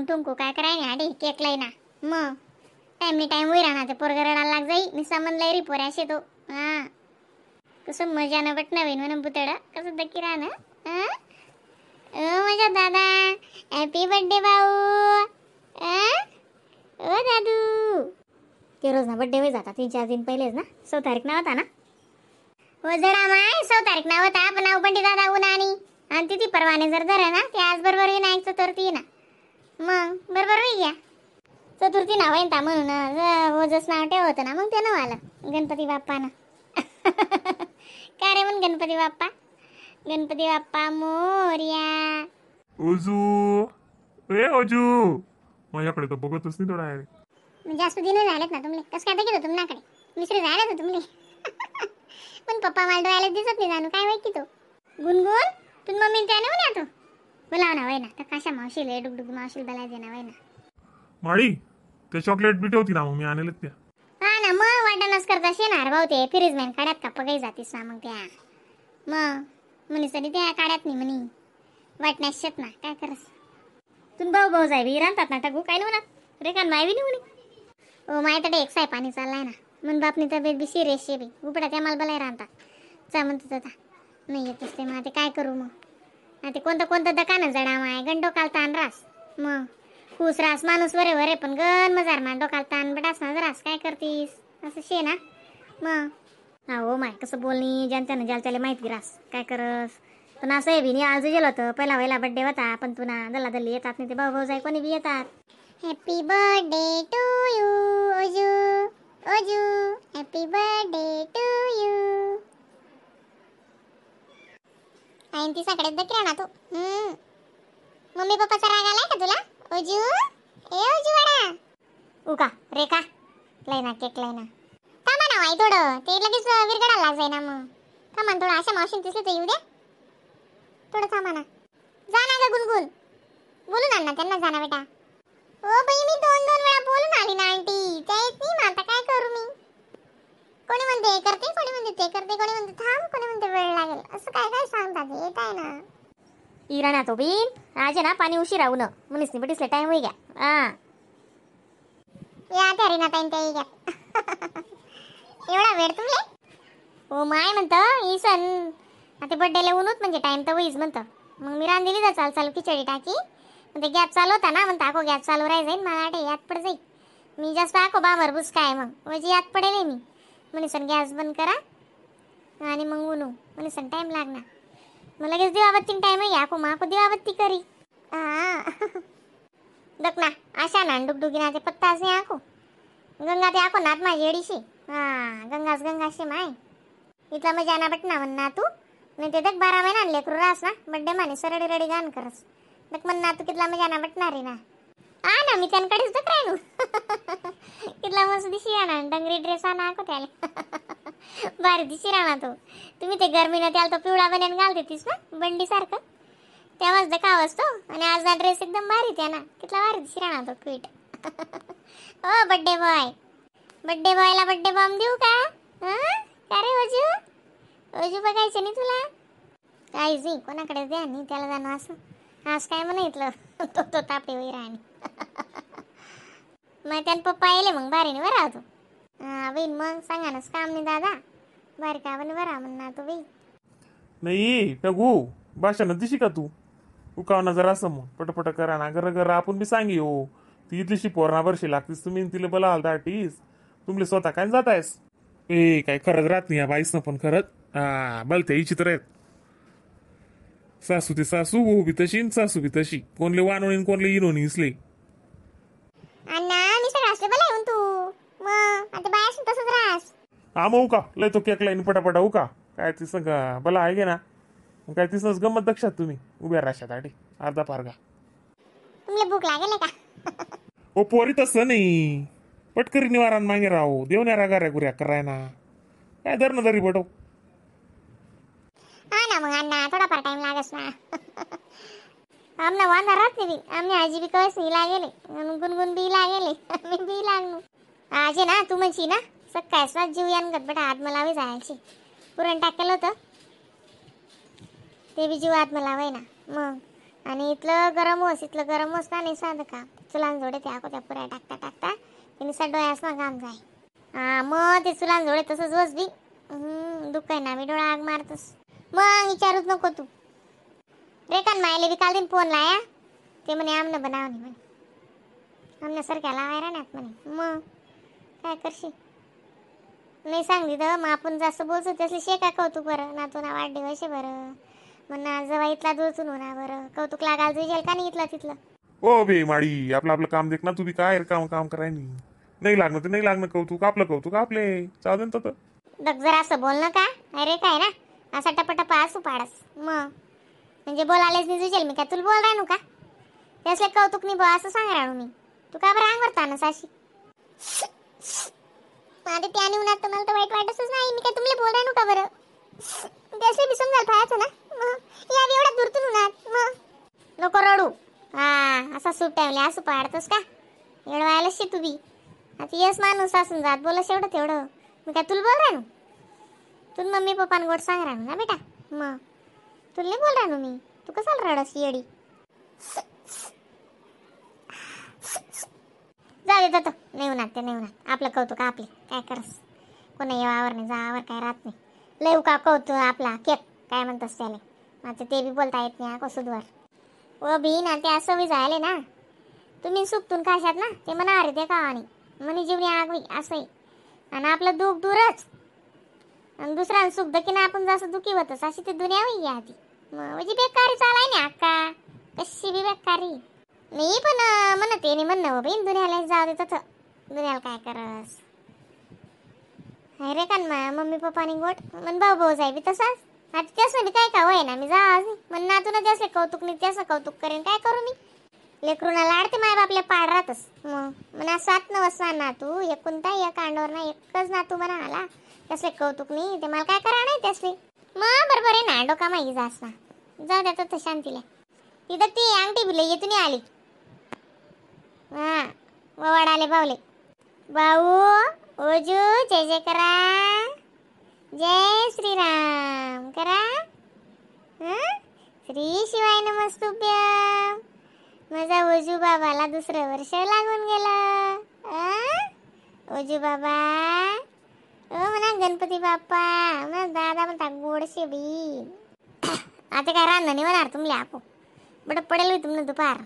तुमको काय कराय नाही आडी केक लाई ना मग टाइम नी टाइम होई राहणार ते पोरगं रडायला लाग जाई निसा म्हणलंय री पोऱ्या शेतो. हा कसं मजा न बट नवीन म्हणून पुतळं कसं दकी राहणं. ओ माझा दादा हॅपी बर्थडे भाऊ. ओ दादू ते रोज ना बड्डे होई जाता 3-4 दिन पहिलेच ना 100 तारीख ना होता ना. हो जरा माय 100 तारीख ना होता पण नाव बंडी दादा उन्हा आणि तिथी परवाने जर धरा ना ते आज बरोबर विनायक चतुर्थी ना मग बरोबर होई गया चतुर्थी नाव आहे म्हणून रोजच नाव ठेवतं ना मग ते नाव आलं गणपती बाप्पानं. का रे म्हण गणपती बाप्पा गणपती बाप्पा मोरया. ओजू ए ओजू माझ्याकडे तर बघतच नाही थोडा आहे. जास्त दिन झालेत ना तुमले कसं काय गेलो तुमच्याकडे मिश्री झाले तर तुमले. पण पप्पा मला डोळ्याला दिसत नाही जाणू काय माहिती की तो गुणगुण तू मम्मी त्याने म्हणा तो बोलाव ना वय ना तर कशा मावशीला डुगडुग मावशीला बोलायचे ना वय ना. माळी ते चॉकलेट बी ठेवती ना मग मी आणले त्या. हा ना मग वाटणच करता शेणार भाऊ ते फ्रीज मॅन काढ्यात का पगाई जातीस ना मग त्या मग म्हणी त्या काढ्यात नाही म्हणी वाटण्यास शेत ना काय करस तुम्ही भाऊ भाऊ जाय बी राहतात ना टाकू काय नाही म्हणत रेखान माय बी नाही म्हणे. ओ my तर एक साय पाणी चाललाय ना मन बापनी तब्येत बी सिरियस शे बी उपडा त्या मला बलाय राहतात चा म्हणतो आता नाही येतच ते मग आता काय करू मग आता कोणतं कोणतं दकान जडा माय गण डोकाल ताण रास मग खुश रास माणूस वरे वरे पण गण मजार मा डोकाल ताण बटास ना रास काय करतीस असं शे ना मग. हा हो माय कसं बोलणी ज्यांच्यानं ज्याला त्याला माहिती रास काय करस पण असं आहे बी नाही आज गेलं होतं पहिला वहिला बड्डे होता पण तुना दल्ला दल्ली येतात नाही ते भाऊ भाऊ जाय कोणी बी येतात. Happy birthday to you Oju Oju happy birthday to you. आईन ती सगळ्यात दकरा ना तू. मम्मी पप्पाचा राग आलाय का तुला ओजू? ए ओजू वाडा उका रेखा लय ना केक लय ना थांबा ना आई थोडं ते लगेच विरगडायला लाग जाय ना मग थांबा ना थोडं अशा मावशीने दिसलं तर येऊ द्या थोडं थांबा ना. जा ना ग गुणगुण बोलून आण ना त्यांना जा ना बेटा. ओ बाई मी 2-2 वेळा बोलून आली ना आंटी त्या येत नाही मग आता काय करू मी. कोणी म्हणते हे करते कोणी म्हणते ते करते कोणी म्हणते थांब कोणी म्हणते वेळ लागेल असं काय काय सांगतात येत आहे ना. इराणा तो बिन आज ना पाणी उशिरा उन म्हणीस नाही बटिसले टाइम होई गया. हा या त्या रे ना ताईन त्या गया एवढा वेळ तुमले. ओ my म्हणतं इसन आता बड्डेला ऊनच म्हणजे टाइम तर होईच म्हणतं मग मी रान दिली जा चाल चालू खिचडी टाकी ते गॅस चालू होता ना म्हणता आखो गॅस चालू राही जाईन मला आटे यात पड जाईल मी जास्त आखो बामर बुसकाय मग म्हणजे यात पडेल मी म्हणीसन गॅस बंद करा आणि मग उनू म्हणीसन टाईम लागणार मग लगेच दिवाबत्ती टाईम आहे आखो मग आखो दिवाबत्ती करी. दक ना आशा ना डुगडुगी ना ते पत्ताच नाही आखो गंगा ते आखो नात माझी एडीशी. हा गंगाच गंगाशी माय इथला मजा ना बटना म्हण ना तू नाही ते दक 12 महिना लेकरू रास ना बड्डे माने सरडी रडी गाण करस दक म्हण ना तू कितला मजा ना बटणार रे ना. हा ना मी त्यांकडेच दक राहिलो कितला मस्त दिशी राहणार डंगरी ड्रेस आणा आखो त्याला भारी दिशी राहणार तो. तुम्ही ते गरमीनं त्याला तो पिवळा बन्यान घालते तीस ना बंडी सारखं तेव्हाच दका असतो आणि आज ना ड्रेस एकदम भारी त्या ना कितला भारी दिशी राहणार तो क्वीट. ओ birthday boy birthday बॉयला birthday bomb देऊ का? हां का रे ओजू ओजू बघायचं नाही तुला काहीच नाही कोणाकडे द्या नाही त्याला जाणं असं आज काय म्हणा इथलं तो तो तापे होई राहणे. मग त्यानं पप्पा येले मग भारीने बरं होतो. हा बहीण मग सांगा ना काम नाही दादा बारी का पण बरा म्हण ना तू बाई नाही टगू भाषा न दिशी का तू उकावना जरा असं मग पटपट करा ना गर गर आपण बी सांगी हो ती इथलीशी पोरणा बरशी लागतीस तुम्ही तिला बला हालता टीस तुमले स्वतः काय जातायस ए काय खरंच राहत नाही या बाईस ना पण खरंच. हा बलते इचित्र आहेत सासू ते सासू भाऊ बी तशी न सासू बी तशी कोणले वानोणी कोणले इनोनी इसले. अण्णा मी सगळं असले बला येऊन तू मग आता बाय असून तसंच राहस. हा मग उका लय तो केक लाईन पटापटा उका काय ती संग बला आहे ना मग काय तिसनंच गंमत दक्षात तुम्ही उभ्या राहशात आठी अर्धा पारगा. तुमले भूक लागेल का? ओ पोरी तसं नाही पटकरी निवारण मागे राहू देवण्या रागाऱ्या गुऱ्या कराय ना काय दर ना दरी बटव. हा ना मग अण्णा थोडाफार टाइम लागस ना. आमना वांदा राहत नाही आमने आजी बी कवच नाही लागेले गुणगुण बी लागेले मी बी लागलो आजे ना तू म्हणशी ना सकाळीच ना जीव यानगत बेटा आत मला जायची पुरण टाकेलं होतं ते बी जीव आत मला ना मग आणि इथलं गरम होस इथलं गरम होस ना नाही साधं का. चुलान जोडे त्या त्या पुऱ्या टाकता टाकता ते डोळ्यास ना काम जाय. हा मग ते चुलान जोडे तसंच बस बी दुःख आहे ना मी डोळा आग मारतस मग विचारूच नको तू. रेखान मायले बी काल दिन फोन लाया ते म्हणे आमनं बनावणे म्हणे आमनं सारख्या लावाय राहण्यात म्हणे. मग काय करशील नाही सांगली तर मग आपण जास्त बोलतो त्यासले शेका कौतुक बरं नातू ना वाढदिवस आहे बरं म्हणा जवा इथला दूरतून होणार बरं कौतुक लागायला तुझेल का नाही इथला तिथलं. ओ बे माडी आपलं आपलं काम देख ना तू बी काय काम काम कराय नाही लागणं ते नाही लागणं कौतुक आपलं कौतुक आपले चालू दे ना. दग जरा असं बोल ना का अरे काय ना असा टपटपा असू पाडस मग म्हणजे बोलायलाच नाही तुझेल मी काय तुला बोल राहणू का त्यासले कौतुक नाही बा असं सांग राहणू मी. तू का बरं अंगवर तानस अशी माझे त्या उन्हात तर मला तर वाईट वाटतच नाही. मी काय तुमले बोल राहणू का बरं त्यासले बी समजायला पाहायचं ना मग या एवढ्या दूरतून उन्हात मग नको रडू. हा असा सूट टाइमले असू पाडतोस का एवढं शी तू बी. आता येस माणूस असून जात बोलस एवढं तेवढं मी काय तुला बोल राहणू तू मम्मी पप्पान गोड सांग राहणू ना बेटा मग तुला नाही बोल राहणू मी. तू कसाला रडस येडी जाऊ दे तो नाही होणार ते नाही होणार आपलं कौतुक आपले काय करस कोणा येवावर नाही जावावर काय राहत नाही लय का कौतुक आपला केक काय म्हणतोस त्याला आता ते बी बोलता येत नाही कसुदवर व बी ना ते असं बी झाले ना तुम्ही सुकतून खाशात ना ते म्हणा अरे ते का आणि म्हणे जीवनी आगवी असंही आणि आपलं दुःख दूरच आणि दुसऱ्यानं सुख दकी ना आपण जसं दुखी होतच अशी ती दुनिया होई आधी म्हणजे बेकारी चालाय ना अक्का कशी बी बेकारी नाही पण म्हणत नाही म्हणणं हो बहीण दुनियाला जाऊ दे तसं दुनियाला काय करस अरे कान मा मम्मी पप्पानी गोट मन भाऊ भाऊ जाय बी तसाच आता त्यासं बी काय का होय ना मी जा म्हण नातून त्यासले कौतुक नाही त्यासं कौतुक करेन काय करू मी लेकरूना लाडते माय बापल्या पाड राहतस मग म्हणा सात नवसा नातू एकुणता एक अंडोर ना एकच नातू म्हणा आला त्यासले कौतुक नाही ते मला काय करा नाही त्यासले मग बरोबर आहे ना डोका मागी जास ना जाऊ द्या तर शांतीला तिथं ती अंगठी बिले येतून आली. हा ववाड आले बावले भाऊ ओजू जय जय करा जय श्रीराम करा. श्री शिवाय नमस्तुभ्यम. माझा ओजू बाबाला दुसरं वर्ष लागून गेलं. ओजू बाबा ओ म्हणा गणपती बाप्पा म्हणा दादा म्हणता गोडशे बी. आता काय राहणार नाही म्हणणार तुमले आपो बट पडेल होई तुमनं दुपार.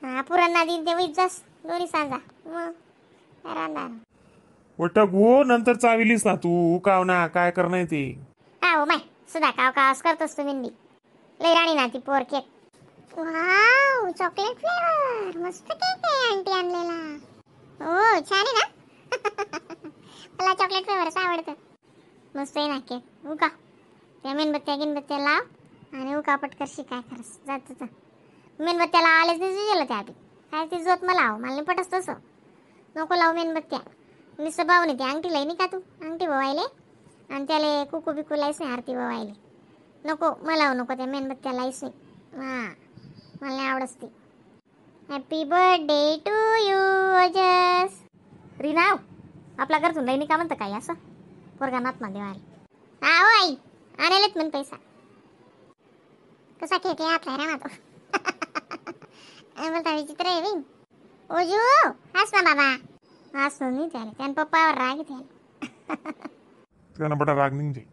हा पुरांना देईन ते वैत जास दोन्ही सांजा मग काय राहणार. वटगू नंतर चाविलीस ना तू काव ना काय करणार ते. हा हो माय सुद्धा काव कावच करतोस तुम्ही बी लय राणी ना ती पोर cake. Wow chocolate flavour मस्त केक आहे आंटी आणलेला. हो छान आहे ना मला चॉकलेट फ्लेवरच आवडतं. मस्त आहे ना केक. उका त्या मेणबत्त्या गिनबत्त्या लाव आणि उका पटकरशी काय करस जात तर मेणबत्त्या लावायलाच नाही गेलं त्या आधी काय ती जोत मला लाव मला नाही पटस तसं नको लावू मेणबत्त्या नुसतं भाऊ नाही ते अंगठी लय नाही का तू अंगठी बवायले आणि त्याला कुकू बिकू लाईस नाही आरती बवायले नको मला लावू नको त्या मेणबत्त्या लाईस नाही. हां मला नाही आवडस ती. Happy birthday to you Ojas. रिनाव आपला घरतून लई नाही का म्हणतं काय असं पोरगा नात मध्ये देवायला. हा हो आई आणायलेत म्हण पैसा कसा केक आहे आपला रे मातो बोलता विचित्र आहे बी. ओजू हस ना बाबा हस नाही त्याला त्यान पप्पावर राग त्याला त्यांना बटा राग निघ जाई.